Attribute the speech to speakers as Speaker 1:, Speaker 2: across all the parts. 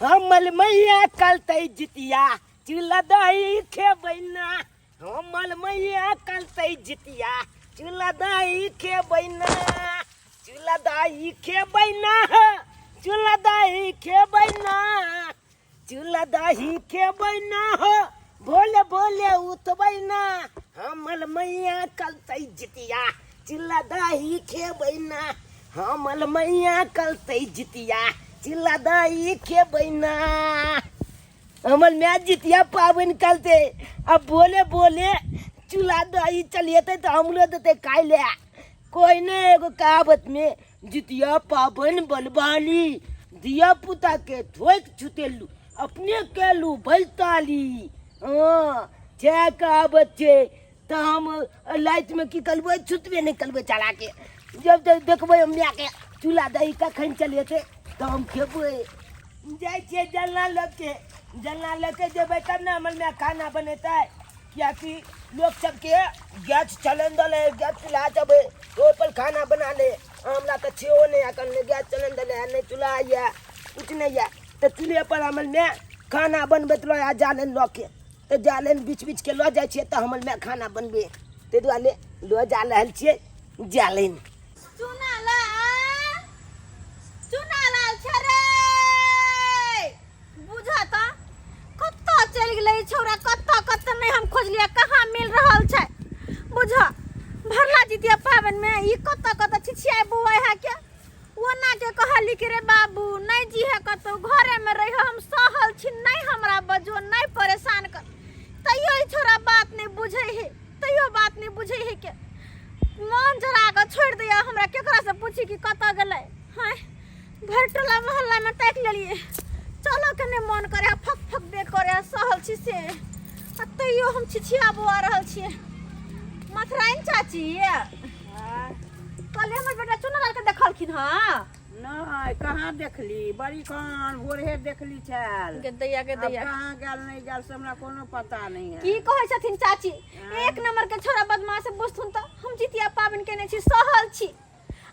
Speaker 1: हमल मैया कलतै जितिया चूल्हा दही खेबै ना। हमल मैया कलतै जितिया चूल्हा दही खेबै ना। चूल्हा दही खेबै ना, चूल्हा दही खेबै ना, चूल्हा दही खेबै ना हो, भोले भोले उठबै ना। हमल मैया कलतै जितिया चूल्हा दही खेबै ना। हमल मैया कलतै जितिया चूल्हा दही खेबै ना। हमर माय जितिया पाबनि करतै आ बोले बोले चूल्हा दही चलेतै तऽ हमरो देतै खाय लए। कोइ नहि एगो कहावत में जितिया पाबनि बलबाली धिया पुता के ठोकि छुतेलू अपने केलू बैताली। हँ छै कहावत छै। तऽ हम लाइटमे की करबै, छुतबे नहि करबै चला के। जब तक देखबै हम मायके चूल्हा दही कखन चलेतै तऽ हम खेबै। जाइ छियै जलना लऽ के, जलना लऽ के जेबै तब ने हमर माय खाना बनेतै। किएकि लोक सबके गैस सिलेंडर है, गैस चूल्हा सब है, ओहिपर खाना बना ले। हमरा तऽ छेहो नहि एखन, नहि गैस सिलेंडर है, नहि चूल्हा यऽ, किछु नहि यऽ। तऽ चूल्हेपर हमर माय खाना बनबैत रहै आ जारनि लऽ के। तऽ जारनि बीछ बीछके लऽ जाइ छियै तऽ हमर माय खाना बनबै, ताहि दुआरे लऽ जा रहल छियै जारनि।
Speaker 2: चुनालाल, चुनालाल छै रे, बुझा त कतऽ चलि गेलै ई छौड़ा, कतऽ कतऽ नहि हम खोजलियै, कहाँ मिल रहल छै। बुझा भरला जितिया पाबनि में ई कतऽ कतऽ छिछियाइ बौआइ है के। ओना के कहली कि रे बाबू नहीं जी है कतौ, घरे में रह, हम सहल छी, नहीं हमरा बजो, नहीं परेशान कर। तैयो ई छोरा बात नहीं बुझे है, तैयो बात नहीं बुझे है के मन जरा के छोड़ दिया हमरा। केकरा से पूछी कि कतऽ गेलै। हाँ भरि टोला मोहल्ला में ताकि लेलिए, चलो के नहीं मन करे, फक फक दे करे, सहल छी से, आ तैयो हम छिछिया बौआ रहल छियै। मथुराइन चाची कहलियै हमर बेटा चुनलाल के देखलखिन हँ?
Speaker 3: नहि, कहाँ देखली, बड़ी कान भोरे देखली छल।
Speaker 2: गे दैया, गे
Speaker 3: आब
Speaker 2: दैया।
Speaker 3: कहाँ गेल नहि गेल से हमरा कोनो पता नहि है।
Speaker 2: की कहै छथिन चाची, एक नंबर के छोरा बदमाश बुझथुन तऽ हम जितिया पाबनि केने छी, सहल छी।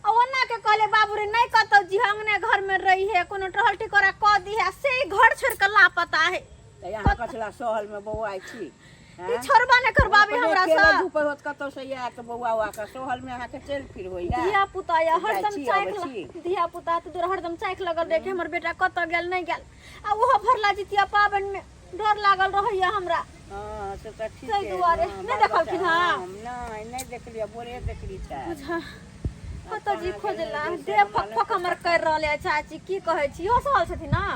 Speaker 2: आ ओना के कहले बाबू रे नहीं कतौ जी, अंगने घर में रही है, कोनो टहल टिकोरा कऽ दी है, से ही घर छोड़ के लापता है।
Speaker 3: तऽ यहाँ कचला सहल में बौआइ छी?
Speaker 2: ई छोड़बा नहि करबाबी
Speaker 3: अपने
Speaker 2: हमरा
Speaker 3: खेलै
Speaker 2: से।
Speaker 3: धूपै होत कतौ से आयत बौआ उआ के सोहल में अहाँके चलि फिर होइया।
Speaker 2: धिया पुता या
Speaker 3: जाइ
Speaker 2: हरदम
Speaker 3: छी,
Speaker 2: चाँख
Speaker 3: अबै छी।
Speaker 2: धिया पुता तऽ तोरा हरदम चाँख लगल रहे कि हमर बेटा कतऽ गेल नहि गेल। आ ओहो भरला जितिया पाबनि में डर लागल रहैया हमरा।
Speaker 3: हँ से तऽ ठीक
Speaker 2: ताहि दुआरे
Speaker 3: हँ,
Speaker 2: नहि
Speaker 3: बाल
Speaker 2: देखलखिन
Speaker 3: बच्चा,
Speaker 2: हँ?
Speaker 3: हँ, नहि नहि देखलियै, भोरे देखली छै।
Speaker 2: बुझा
Speaker 3: आब
Speaker 2: कतऽ जी
Speaker 3: कहाँ गेल
Speaker 2: खोजला
Speaker 3: नहि गेल से
Speaker 2: देह
Speaker 3: हमरा
Speaker 2: फक
Speaker 3: नहि
Speaker 2: फक हमर
Speaker 3: पता।
Speaker 2: कर रहल है। चाची की कहै छी, इहो सहल छथिन ना?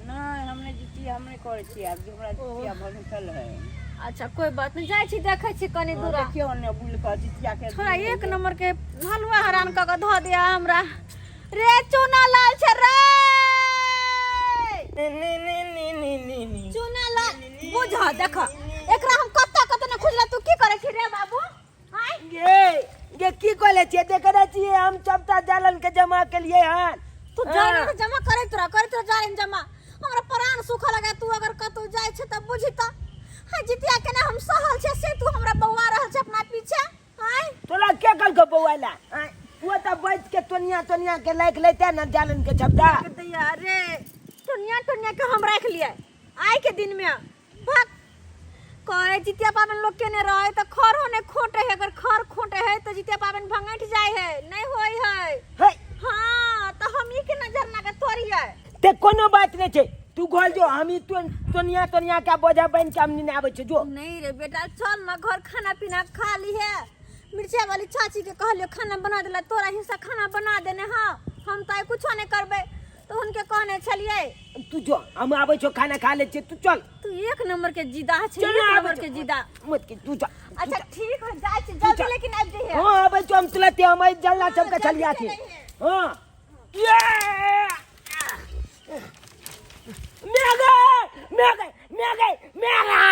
Speaker 3: नहि, हम नहि जितिया, हम नहि करै छी आब, हमरा जितिया भर है।
Speaker 2: अच्छा कोई बात नहीं, जाइ छी देखै छी कनी
Speaker 3: हँ,
Speaker 2: दूरा।
Speaker 3: देखियौ ने बुलि कऽ जितिया के
Speaker 2: छोड़ा
Speaker 3: दिन
Speaker 2: एक
Speaker 3: होइए।
Speaker 2: नंबर के हलुआ हरान कऽ के धऽ दिया हमरा। रे चूना लाल छै रे, चूना लाल, बुझ देख एकरा हम कतऽ कतऽ ने खुजला। तू की करै छी रे बाबू? आँय?
Speaker 1: गे गे की कहले छियै, देखे नै छियै हम सबटा जालन के जमा केलियै हन।
Speaker 2: तू जालन जमा करैत रह, करैत रह जालन जमा। हमरा प्राण सुखऽ लगा। तू अगर कतौ जाइ छै तऽ बुझी तऽ हाँ जितिया केना हम सहल छै से तू हमरा बौआ रहल छै अपना पीछे। आँय?
Speaker 1: तोरा के कहलकौ बौआला? आँय? ओ तऽ बैठ के तोनिया तोनिया के लाइक लेते न जालन के झपटा।
Speaker 2: दैया रे टोनिया टोनिया के हम राख लियै आइ के दिन में। भाग कहे जितिया पाबनि लोग केने रहे तऽ खर होने खोटे है, अगर खर खोटे है तऽ जितिया पाबनि भंगठ जाय है, नहीं होय है।
Speaker 1: हे
Speaker 2: हाँ तऽ हम ई के नजर ना के तोड़ियै।
Speaker 1: ते कोनो बात नहीं छै, तू घर जो, हम ई तोनिया तोनिया के बोझा बन के हम नहीं आबै छै जो।
Speaker 2: नहीं रे बेटा चल ना घर, खाना पीना खा ली है। मिर्चा वाली चाची के कहलियो खाना बना देला, तोरा हिस्सा खाना बना देने। हाँ हम तो आइ कुछो नहीं करबै, तो उनके कहने छलियै।
Speaker 1: तू जो, हम आबै छौ, खाना खा ले छियै, तू चल।
Speaker 2: तू एक नंबर के जिदा छै,
Speaker 1: चल
Speaker 2: एक
Speaker 1: आबै
Speaker 2: नंबर
Speaker 1: छौ।
Speaker 2: के जिदा।
Speaker 1: मत के तू जा।
Speaker 2: अच्छा ठीक है, जाइ छी जल्दी,
Speaker 1: जा।
Speaker 2: लेकिन आबि जइहे।
Speaker 1: हाँ आबै छौ हम तुरंते, हम एहि जल्ला सबके
Speaker 2: हाँ,
Speaker 1: छलिया
Speaker 2: जल्दी
Speaker 1: छी।
Speaker 2: चलैहे।
Speaker 1: हाँ ये मैं गए, मैं गए, मैं गए, मैं गए,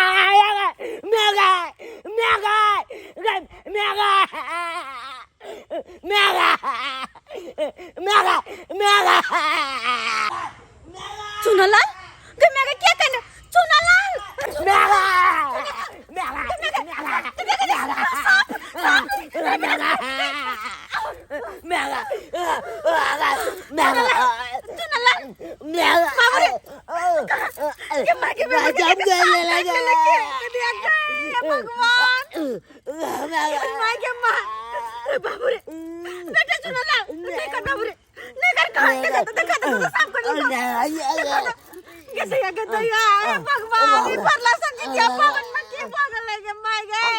Speaker 1: मैं गए, मैं गए, मैं गए, मैं गए, मैं गए, मैं गए।
Speaker 2: चुनलाल गे मैं के क्या कहने? चुनलाल,
Speaker 1: मैं गए, मैं गए, मैं गए, मैं गए, मैं गए।
Speaker 2: के मार के बेटा के भगवान मार के मार रे बाबू रे बेटा सुन ला नहीं कर बाबू रे नहीं कर कहाँ देखा तो देखा तो साफ कर लो गदैया गदैया अरे भगवान ई परला सब्जी के पावन में की पागल है के मार गए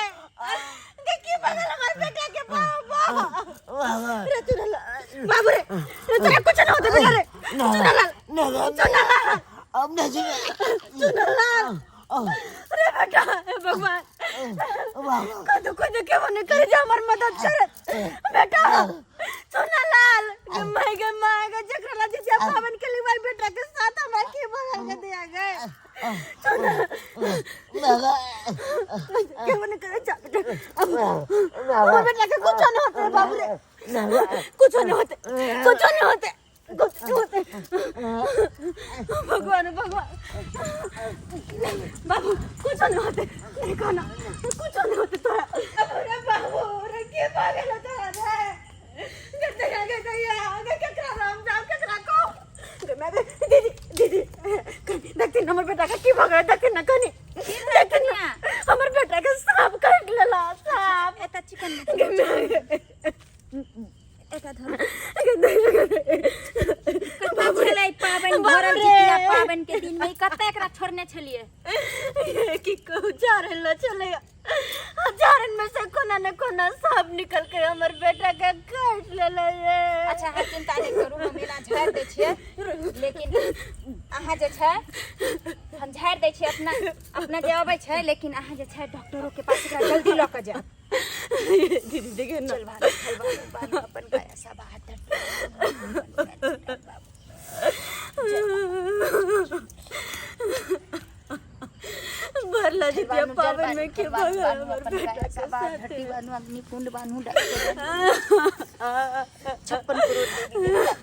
Speaker 2: के की पागल हमार बेटा के बाबा रे चुन ला बाबू रे रे तोरा कुछ ना होते बेटा रे चुन ला चुन ला चुन ला रे बेटा हे भगवान कदू कदू के मने करे जे हमर मदद करे बेटा सोना लाल गे माय गे माय गे जकरा ला जे पावन के लिए बेटा के साथ हमरा के बगल के दिया गए सोना के मने करे जा बेटा अब हमर बेटा के कुछ न होते बाबू रे कुछ न होते कुछ न होते भगवान भगवान बाबू कुछ नहीं होते नहीं कहना कुछ नहीं होते तोरा अरे बाबू रे के पागल होता रे गदैया गदैया गे केकरा राम जाओ केकरा को गे मैं दीदी दीदी कनी देखती हमर बेटा के की भगल देखती ना कनी देखती ना हमर बेटा के सांप काट लेला सांप
Speaker 4: एतऽ चिकन
Speaker 2: गे मैं
Speaker 4: एतऽ धरू
Speaker 2: बाबू रे
Speaker 4: छलै पाबनि
Speaker 2: बाप
Speaker 4: भरल
Speaker 2: रे।
Speaker 4: जितिया पाबनि के दिन में कते एकरा छोड़ने छलियै
Speaker 2: की कहू झारन ल चले झारन में से कोना न कोना सांप निकल के हमर बेटा के काट लेले रे
Speaker 4: अच्छा अहाँ चिंता नहि करू हम एना झाड़ि दै छियै लेकिन अहाँ जे छै हम झाड़ि दै छियै अपना अपना जे अबै छै लेकिन अहाँ जे छै डॉक्टरो के पास एकरा जल्दी लऽ कऽ जायब
Speaker 2: दीदी देखे ना
Speaker 4: चल भानु चल भानु भानु अपन गाया सब हाथ
Speaker 2: भरला जितिया पावन में के भगल हमर बेटा के साथ
Speaker 4: धरती बानू अग्नि कुंड बानू 56 करोड़ देवी देवता।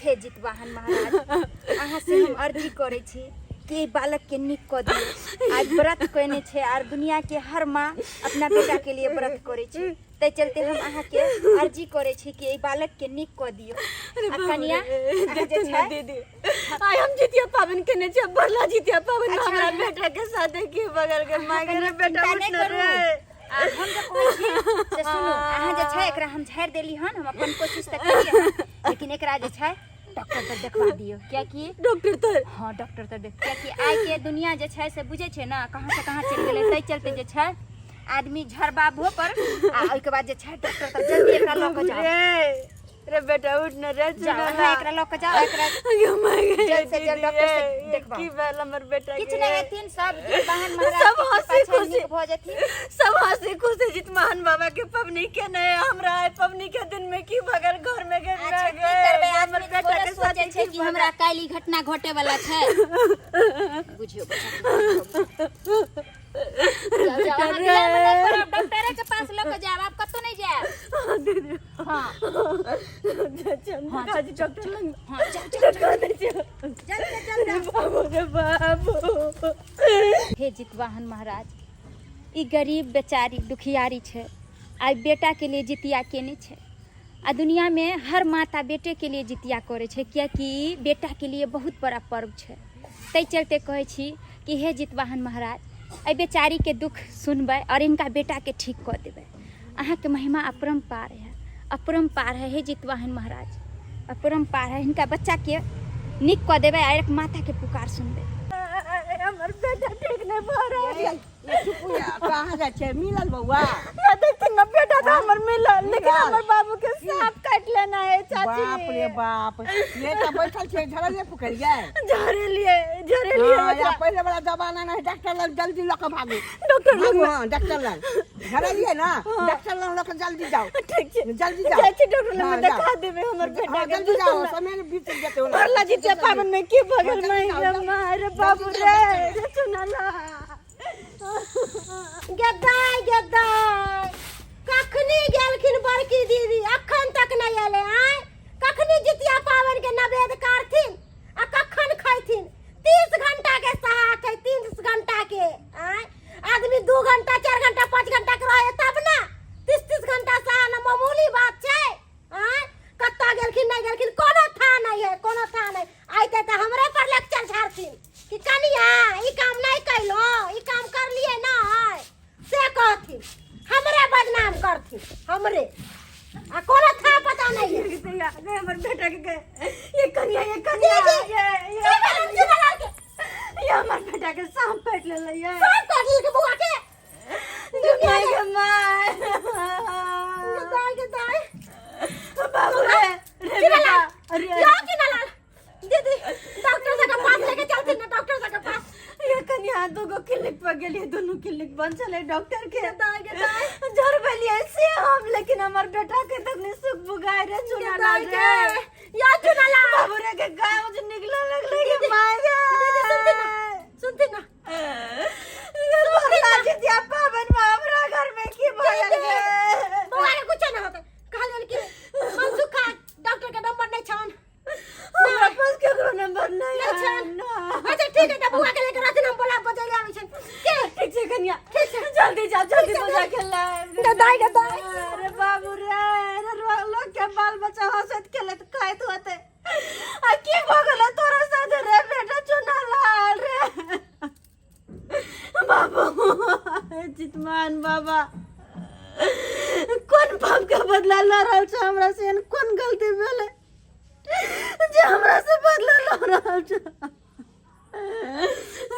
Speaker 4: हे जितवाहन महाराज अहाँ से हम अर्जी करै छी कि ई बालक के नीक कऽ दियौ। आज व्रत कयने छै आर दुनिया के हर माँ अपना बेटा के लिए व्रत करै छै, ताहि चलते हम अहाँ के अर्जी करै छी कि एहि बालक के नीक कऽ दियौ।
Speaker 2: अरे
Speaker 4: आ
Speaker 2: बाप
Speaker 4: कनिया,
Speaker 2: रे,
Speaker 4: अहाँ जे
Speaker 2: देखू ना
Speaker 4: छै
Speaker 2: दीदी, आइ हम जितिया पाबनि केने छियै, बरला जितिया पाबनि
Speaker 4: अच्छा।
Speaker 2: हमरा बेटा के साथे की बगल के माय गे रे बेटा
Speaker 4: चिंता नहि
Speaker 2: उठ ना
Speaker 4: करू।
Speaker 2: रे।
Speaker 4: आ हम जे कहै छी से सुनू, अहाँ जे छै एकरा हम झाड़ि देली हन, हम अपन कोशिश तऽ केलियै हन, लेकिन एकरा जे छै डॉक्टर तऽ देखवा दियौ, कियाकि
Speaker 2: डॉक्टर तऽ
Speaker 4: हँ डॉक्टर तऽ देख, कियाकि आइ के दुनिया जे छै से बुझै छै ने कहाँ से कहाँ चलि गेलै, ताहि चलते जे छै आदमी झड़बाबो पर आ ओहिके बाद जे छै डॉक्टर तऽ जल्दी एकरा लऽ कऽ जाउ।
Speaker 2: रे रे बेटा उठ न रे,
Speaker 4: जाउ अहाँ एकरा लऽ कऽ जाउ, एकरा
Speaker 2: जल्द
Speaker 4: जल्द से जल्द डॉक्टर से देखबाउ।
Speaker 2: की भेल हमर बेटा
Speaker 4: किछु
Speaker 2: के?
Speaker 4: नहि हेथिन, सब जितवाहन महाराज
Speaker 2: सब
Speaker 4: के कृपा
Speaker 2: हंसी
Speaker 4: छै,
Speaker 2: खुशी।
Speaker 4: नीक भऽ जेथिन।
Speaker 2: सब हंसी खुशी जितवाहन बाबा के पबनी के नहीं, हमरा आइ पबनी के दिन में की भगल घर में के
Speaker 4: अच्छा, की
Speaker 2: गए,
Speaker 4: करबै,
Speaker 2: हमर
Speaker 4: आदमी
Speaker 2: बेटा
Speaker 4: थोड़े
Speaker 2: के
Speaker 4: सोचै
Speaker 2: साथे
Speaker 4: छै
Speaker 2: की
Speaker 4: कि हमरा काल्हि ई घटना घटे वाला छै। बुझियौ बच्चा। जाउ, जाउ, अहाँ विलम्ब नहि करब, डॉक्टरे के पास लऽ कऽ जायब, आब कतहु नहि जायब। हँ
Speaker 2: हाँ डॉक्टर लग
Speaker 4: हँ जाउ, जाउ,
Speaker 2: देखा दै छियै।
Speaker 4: जल्द से जल्द
Speaker 2: अरे बाबू रे बाबू।
Speaker 4: हे जितवाहन महाराज, ई गरीब बेचारी दुखियारी छै, आइ बेटाके लिए जितिया केने छै। आ दुनियामे हर माता बेटेके लिए जितिया करै छै, कियाकि ई बेटाके लिए बहुत बड़ा पर्व छै। ताहि चलते कहै छी कि हे जितवाहन महाराज, एहि बेचारीके दुख सुनबै आओर हिनका बेटाके ठीक कऽ देबै। अहाँके महिमा अपरम्पार है, अपरम्पार है। हे जितवाहन महाराज, अपरम्पार है, हिनका बच्चाके नीक कऽ देबै आ एक माताके पुकार सुनबै।
Speaker 2: हमर बेटा ठीक नहि भऽ रहल
Speaker 3: ये चुप कहाँ जाइ छै? मिलल बौआ?
Speaker 2: ना देखते ना बेटा तो हमर मिलल, लेकिन
Speaker 3: मिलल।
Speaker 2: हमर बाबू के सांप काट लेना है चाची।
Speaker 3: बाप रे बाप, ये तऽ बैठल छै, झड़लिए फुकलिए?
Speaker 2: झरेलिए, झरेलिए।
Speaker 3: हाँ, या पहिले वाला जमाना नहीं, डॉक्टर लग जल्दी लऽ कऽ भागू।
Speaker 2: डॉक्टर लग
Speaker 3: भागू, हाँ डॉक्टर लग झड़लिए ना, डॉक्टर लग लऽ कऽ जल्दी जाओ।
Speaker 2: ठीक छै,
Speaker 3: जल्दी जाओ।
Speaker 2: जाइ छी डॉक्टर लग,
Speaker 3: हाँ,
Speaker 2: देखा
Speaker 3: जाओ।
Speaker 2: देबै हमर बेटा
Speaker 3: हाँ,
Speaker 2: के।
Speaker 3: जल्दी जाओ, समय बीत जेतै ओना।
Speaker 2: भरला जितिया पाबनि में की भगल
Speaker 3: जल्दी
Speaker 2: में
Speaker 3: जाओ, जल्दी।
Speaker 2: रे बाबू
Speaker 3: जल्दी
Speaker 2: रे
Speaker 3: जाओ,
Speaker 2: रे सुनला
Speaker 5: गदाय गदाय, कखनी गेलखिन बड़की दीदी, अखन तक नहि एलै। आय कखनी जितिया पाबनि के नवेद करथिन आ कखन खैथिन? 30 घंटा के सहाक है, 30 घंटा के। आय आदमी 2 घंटा 4 घंटा 5 घंटा
Speaker 2: गए हमर बेटा के गए ये कनिया ये कनिया ये ये ये हमर बेटा के सांप काटि लेलै ये
Speaker 5: सांप काटि लेलकै बौआ के
Speaker 2: दुनिया के माय
Speaker 5: दाय के दाय
Speaker 2: बाबू रे रे बेटा अरे
Speaker 5: या चुनालाल दीदी डॉक्टर साहब के पास लेके चलते ना डॉक्टर साहब के पास
Speaker 2: ये कनिया दूगो क्लिनिक पर गेलिए दुनू क्लिनिक बंद छलै डॉक्टर के
Speaker 5: दाय के दाय
Speaker 2: झरबेलिए से हम लेकिन हमर बेटा के तखनी सुख बुगाय रे चुना
Speaker 5: दाय
Speaker 2: लाल
Speaker 5: के
Speaker 2: रे
Speaker 5: या चुनालाल
Speaker 2: बाबू रे के गाय मुझे निकले लगले के माय गे
Speaker 5: दीदी सुनती ना सुनती ना
Speaker 2: ये भरला जितिया पावन में हमरा घर में की भयल गे
Speaker 5: बौआ के कुछ ना होते कहलियन कि मनसुख खा डॉक्टर के नंबर नहीं छन
Speaker 2: हमरा पास केकरो नंबर नहीं
Speaker 5: नहीं
Speaker 2: है
Speaker 5: छन
Speaker 2: ना
Speaker 5: अच्छा ठीक है त बौआ के लेके रात हम बोला बजैले आबै छन के
Speaker 2: ठीक छै कनिया ठीक छै जल्दी जा जल्दी बजा के लाए
Speaker 5: दाय के दाय
Speaker 2: अरे बाबू रे अरे लोग के बाल बच्चा हंसैत खेलैत खाइत होते आ की भऽ गेलै तोरा साथे रे बेटा चुना लाल रे बाबू जितमान बाबा कोन पाप के बदला लऽ रहल छै हमरा से एहन कोन गलती भेलै जे हमरा से बदला लऽ रहल छै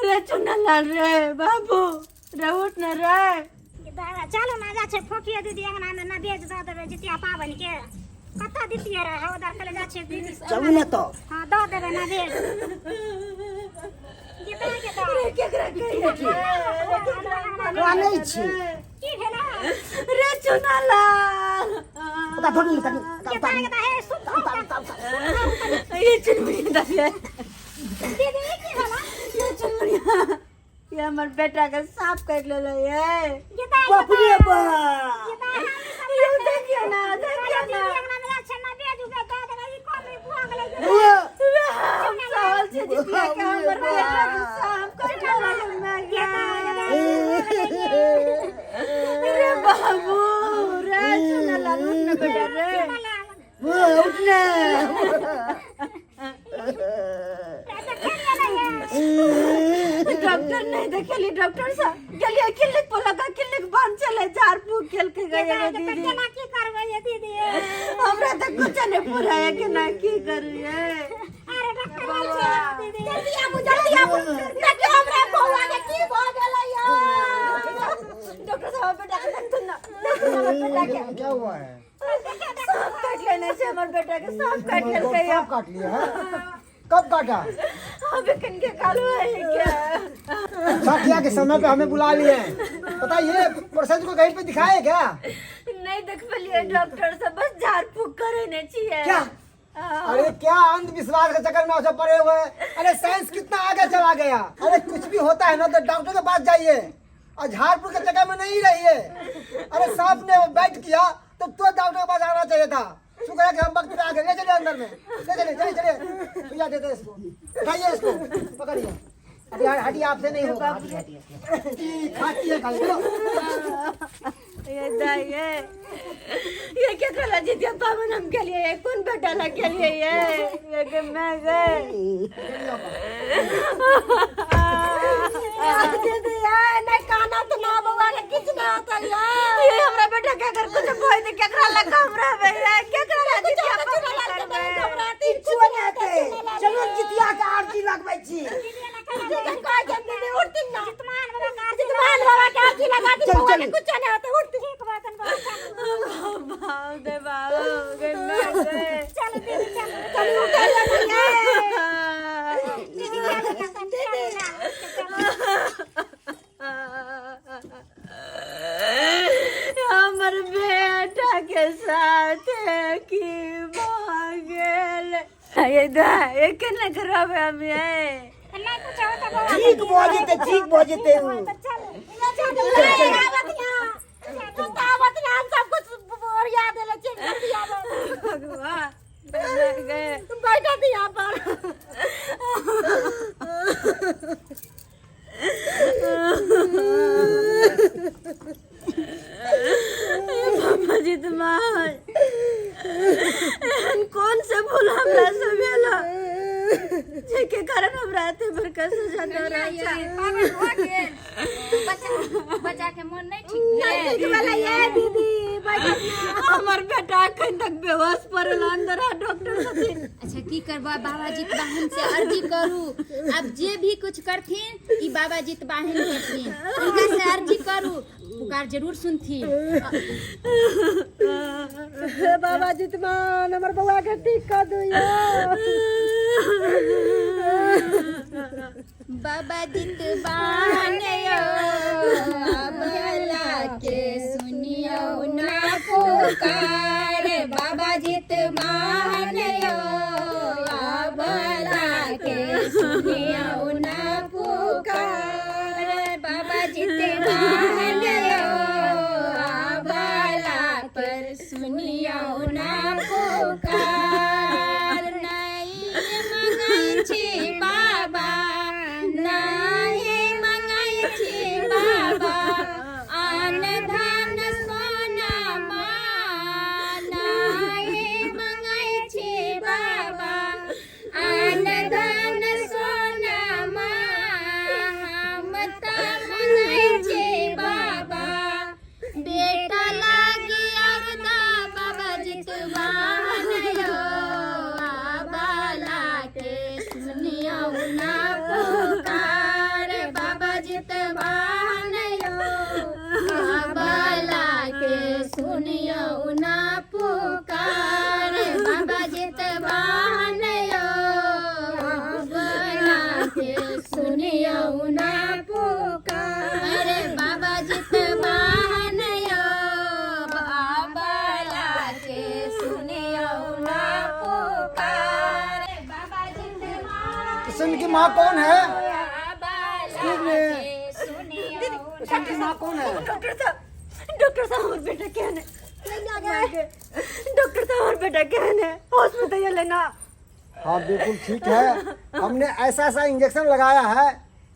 Speaker 2: रे चुना लाल रे बाबू रे उठ न रे
Speaker 6: चलू ना जा छै फोकिया दीदी अंगना में ना बेच दऽ देबै जितिया पाबनि के कतऽ दितियै रहे उधर कहले जा छै दीदी
Speaker 1: चलू ने तो
Speaker 6: हाँ दऽ देबै ना बेच गेता गेता
Speaker 2: रे केकरा कहिए
Speaker 1: कानै छी
Speaker 6: की भेलै
Speaker 2: रे चुना लाल
Speaker 1: ओकरा धरू ने कनी
Speaker 6: गेता गेता हे सुत
Speaker 2: ये चुनमुनिया दलिया
Speaker 6: दीदी की भेलै
Speaker 2: ये चुनमुनिया ये हमर बेटा के सांप काटि लेले ये
Speaker 6: गेता
Speaker 1: बाप रे बाप
Speaker 6: गेता
Speaker 2: ये देखियो ना देखियो ना
Speaker 6: दीदी अंगना में जा छै ना बेच उबे दऽ देबै ई कोन भऽ गेलै
Speaker 2: हम सहल छै जितिया के हमर बेटा के सांप काटि लेले मैं रे बाबू रे चुना लाल उठ ना बेटा रे
Speaker 1: उठ ने
Speaker 2: डॉक्टर नहीं देखेली डॉक्टर साहब गेलिए क्लिनिक पर लगा क्लिनिक बंद चले झाड़ फूक खेल के गए रे दीदी
Speaker 6: केना की करबै ये दीदी
Speaker 2: हमरा तऽ कुछ नहीं पूरा है केना की करिए
Speaker 6: अरे डॉक्टर नहीं छै दीदी
Speaker 5: जल्दी आबू जल्दी आबू देखियौ हमरा बौआ के की भऽ गेलै
Speaker 2: डॉक्टर साहब बेटा के देखथुन ना देखथुन हमर बेटा के
Speaker 7: क्या हुआ है
Speaker 2: सांप काट लेने छै हमर बेटा के सांप काट लेलकै
Speaker 7: सांप काट लिया है कब काटा
Speaker 2: अबे किनके कालू है क्या
Speaker 7: साथिया के समय पे हमें बुला लिए हैं बताइए पर्सन को कहीं पे दिखाए क्या
Speaker 2: नहीं देख पेलिए डॉक्टर से बस झाड़ फूक करे ने छिए
Speaker 7: क्या अरे क्या अंधविश्वास के चक्कर में आप सब पड़े हुए हैं अरे साइंस कितना आगे चला गया अरे कुछ भी होता है ना तो डॉक्टर के पास जाइए और झाड़पुर के चक्कर में नहीं रहिए अरे सांप ने बैठ किया तो डॉक्टर के पास आना चाहिए था शुक्र है कि हम वक्त पे आ गए ले चलिए अंदर में ले चलिए चलिए चलिए भैया देते इसको उठाइए इसको पकड़िए अभी हटिए आपसे नहीं होगा हटिए हटिए खाती है खाली चलो।
Speaker 2: ये दाई ये ये क्या कला जितिया पावन हम के लिए ये कौन बेटा ला के लिए ये के मैं गए
Speaker 5: दीदी ये नहीं काना तो ना बौआ के किछु नहीं होतै ये
Speaker 2: ये हमरा बेटा के अगर कुछ भय दे केकरा लग घबराबे ये केकरा लग जितिया पावन करबे
Speaker 1: किछु नहि हेतै चलू जितिया के आरती लगबै छी
Speaker 5: कहै छै दीदी उठथिन ना जितमान बाबा के जितमान बाबा के आरती लगा दी
Speaker 1: चलू,
Speaker 5: बौआ के
Speaker 1: चलू।
Speaker 5: कुछ नहीं होतै उठथिन
Speaker 6: ठीक बात बाबा
Speaker 2: बाप दे बाप गए मैं गए
Speaker 6: चल दीदी चल
Speaker 5: चलू उठै ले
Speaker 6: दीदी चल
Speaker 2: हमर बेटा के साथ की भऽ गेल ये दा ये केना करबै हम ये
Speaker 6: नहीं कुछ होता बाबा
Speaker 1: ठीक भऽ जेतै ठीक भऽ जेतै उ
Speaker 6: चल
Speaker 5: आवत यहाँ आवत यहाँ हम सब कुछ ओरिया देले छियै जल्दी आबो
Speaker 2: भगवान गए
Speaker 5: बैठो दी यहाँ पर
Speaker 2: बाबा जी तुम्हार एहन कौन से भूल हमरा से भेल जेके कारण हमरा एते बड़का सजा दऽ रहल छै
Speaker 4: पागल भऽ गेल बच्चा बच्चा के मोन नहि ठीक
Speaker 5: नहीं
Speaker 4: भेल
Speaker 5: ठीक भेलै ये दीदी उपाय कर।
Speaker 2: हमर बेटा अखन तक बेहोश पड़ल अंदर आ डॉक्टर छथिन।
Speaker 4: अच्छा की करबा, बाबा जितवाहन से अर्जी करू। अब जे भी कुछ करथिन ई बाबा जितवाहन करथिन, उनका से अर्जी करू, पुकार जरूर सुनथिन।
Speaker 5: हे बाबा जितमान, हमर बौआ के ठीक कर दू यौ।
Speaker 4: बाबा जितवाहन यो अबला के सुनियो ना पुकार, बाबा जितवाहन यो अबला के सुनियो ना पुकार, बाबा जितवाहन यो अबला पर सुनियो ना पुकार। नहीं मंगै छी बाबा, नहीं मंगै छी बाबा अन्न धन सोना मान, नहीं मंगै छी बाबा अन्न धन सोना मान, हम तऽ मंगै छी बाबा बेटा लागी अरदा बाबा जितवाहन यो आबाला के सुनियो ना पुकार, बाबा जितवाहन यो आबाला के सुनियो ना पुकार, बाबा जितवाहन यो आबाला के सुनियो ना पुकार, बाबा जितवाहन यो आबाला के सुनियो ना पुकार, बाबा जितवाहन।
Speaker 7: किशन की माँ कौन है?
Speaker 4: आबाला के सुनियो
Speaker 7: किशन की माँ कौन है?
Speaker 2: डॉक्टर साहब, डॉक्टर साहब हमर बेटा केहन है? डॉक्टर साहब हमर बेटा केहन है? होश में तो लेना।
Speaker 7: हाँ बिल्कुल ठीक है, हमने ऐसा ऐसा इंजेक्शन लगाया है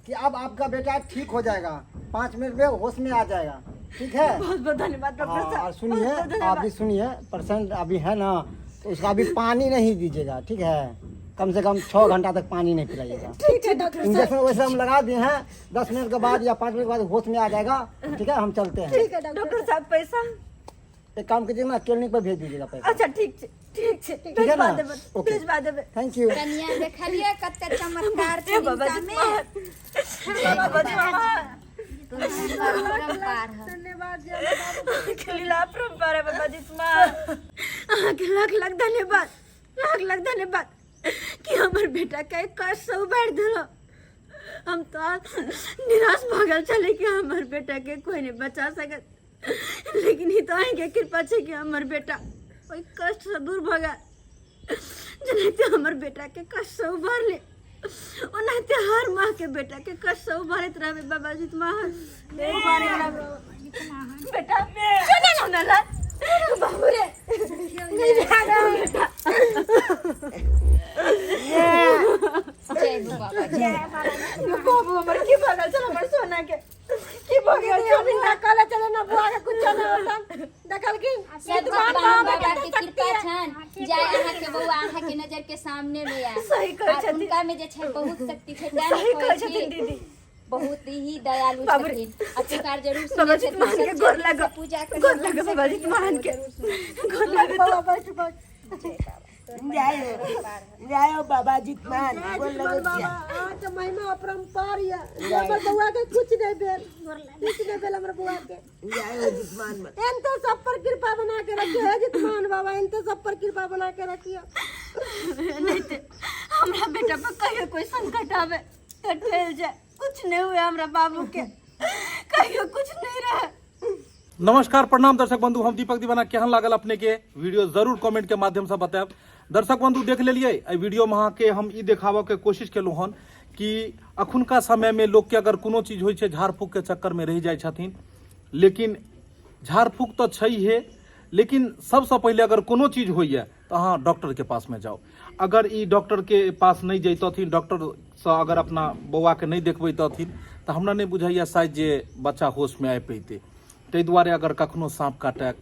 Speaker 7: कि अब आपका बेटा ठीक हो जाएगा, 5 मिनट में होश में आ जाएगा। ठीक है,
Speaker 2: बहुत बहुत धन्यवाद डॉक्टर
Speaker 7: हाँ,
Speaker 2: साहब।
Speaker 7: और सुनिए,
Speaker 2: बहुत बहुत धन्यवाद।
Speaker 7: आप भी सुनिए, पेशेंट अभी है ना तो उसका अभी पानी नहीं दीजिएगा, ठीक है? कम से कम 6 घंटा तक पानी नहीं पिलाइएगा।
Speaker 2: ठीक है डॉक्टर साहब।
Speaker 7: इंजेक्शन वैसे हम लगा दिए हैं, 10 मिनट के बाद या 5 मिनट के बाद होश में आ जाएगा। ठीक है, हम चलते हैं।
Speaker 2: ठीक है डॉक्टर साहब, पैसा
Speaker 7: एक काम कीजिए ना, क्लिनिक पर भेज दीजिएगा पैसा।
Speaker 2: अच्छा ठीक छै, ठीक छै,
Speaker 7: ठीक है ना?
Speaker 2: भेजवा देबै,
Speaker 7: ओके।
Speaker 2: भेजवा देबै।
Speaker 7: Thank you.
Speaker 4: कनिया देखलिए कते चमत्कार
Speaker 2: हे
Speaker 4: छै
Speaker 2: बाबा
Speaker 4: हिनका
Speaker 2: जी
Speaker 4: में।
Speaker 2: बाबा जी
Speaker 4: अपरम्पार है।
Speaker 5: धन्यवाद जी हमर बाबू
Speaker 2: के लीला अपरम्पार है बाबा जितमान। अहाँके लाख लाख धन्यवाद, लाख लाख धन्यवाद कि हमर बेटा के कष्ट से उबारि देलहुँ। हम तो निराश भऽ गेल छली कि हमर बेटा के कोई नहीं बचा सकत, लेकिन ई तो अहींके कृपा छै कि हमर बेटा ओहि कष्ट से दूर भऽ गेल। जेनाहिते हमर बेटा के कष्ट से उबारले ओनाहिते हर माँ के बेटा के कष्ट से उबारैत रहबै बाबा जितमान, उबारैत रहबै। बेटा सुन ना ला बाबू रे, नहीं बेटा।
Speaker 4: जय हो बाबा, जय।
Speaker 2: बाबू हमर की भऽ गेल छल? हमर सोना के की भऽ गेल छल?
Speaker 5: ना कहले चले ना बुआ के कुछ ना होतन देखलखिन।
Speaker 4: सब भगवान बाबा के कृपा छन जाय अहाँ के बौआ अहाँ के नजर के सामने में आय।
Speaker 2: सही कहै
Speaker 4: आर
Speaker 2: छथिन।
Speaker 4: उनका में जे छै बहुत शक्ति छै, तें
Speaker 2: सही
Speaker 4: ने
Speaker 2: कहै
Speaker 4: कहै
Speaker 2: छथिन
Speaker 4: छी
Speaker 2: दीदी।
Speaker 4: बहुत ही दयालु
Speaker 2: बाबू रे।
Speaker 4: छथिन आ पुकार जरूर
Speaker 2: बाबा
Speaker 4: सुनै छथिन।
Speaker 2: जितमान के
Speaker 4: सच्चा
Speaker 2: गोर
Speaker 4: दिल से
Speaker 2: लागो,
Speaker 4: पूजा करियौ,
Speaker 2: गोर लागो बाबा जितमान के, गोर लागो।
Speaker 5: बाबा बैठ बैठ।
Speaker 1: जायो जायो बाबा जितमान, गोर
Speaker 5: जय
Speaker 1: लगै
Speaker 5: बाबा,
Speaker 1: छियै।
Speaker 5: अहाँके महिमा अपरम्पार यऽ। हमर बौआ के कुछ नहीं भेल, कुछ नहीं भेल हमर बौआ के।
Speaker 1: जायो जितमान।
Speaker 5: एन तो सब पर कृपा बना के रखियो हे जितमान बाबा, एन तो सब पर कृपा बना के रखियो।
Speaker 2: नहीं ते हमरा बेटा पर कहियो कोई संकट आवे तो ठेल जाए, कुछ नहीं हुए हमरा बाबू के, कहियो कुछ नहीं रहे।
Speaker 8: नमस्कार, प्रणाम दर्शक बंधु, हम दीपक दीवाना। केहन लागल अपने के वीडियो जरूर कमेंट के माध्यम से बतायब। दर्शक बंधु देख लेलिए एहि वीडियो में अहाँके हम ई देखाबऽ के कोशिश केलहुँ हन कि अखुनका समय में लोग के अगर कोनो चीज होइ छै झाड़ फूक के चक्कर में रहि जाइ छथिन, लेकिन झाड़ फूक तऽ छैहे, लेकिन सबसँ पहिले अगर कोनो चीज होइए तऽ अहाँ डॉक्टर के पास में जाउ। अगर ई डॉक्टर के पास नहि जैतथिन, डॉक्टरसँ अगर अपना बौआके नहि देखबैतथिन तऽ हमरा नहि बुझाइए शायद जे बच्चा होशमे आबि पैतै। ताहि दुआरे अगर कखनो साँप काटय,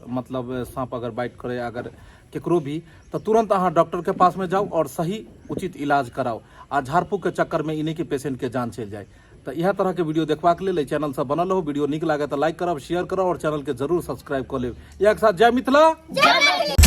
Speaker 8: मतलब साँप अगर बाइट करे अगर केकरो भी, तऽ तुरंत अहाँ डॉक्टर के पास में जाउ और सही उचित इलाज कराउ। आ झाड़ फूक के चक्कर में ई नहि कि पेशेंट के जान चलि जाय। तऽ इएह तरहके वीडियो देखबाक लेल एहि चैनलसँ बनल रहू। वीडियो नीक लागत तऽ लाइक करब, शेयर करब आओर चैनलके जरूर सब्सक्राइब कऽ लेब। इएह के साथ जय मिथिला,
Speaker 5: जय मैथिली।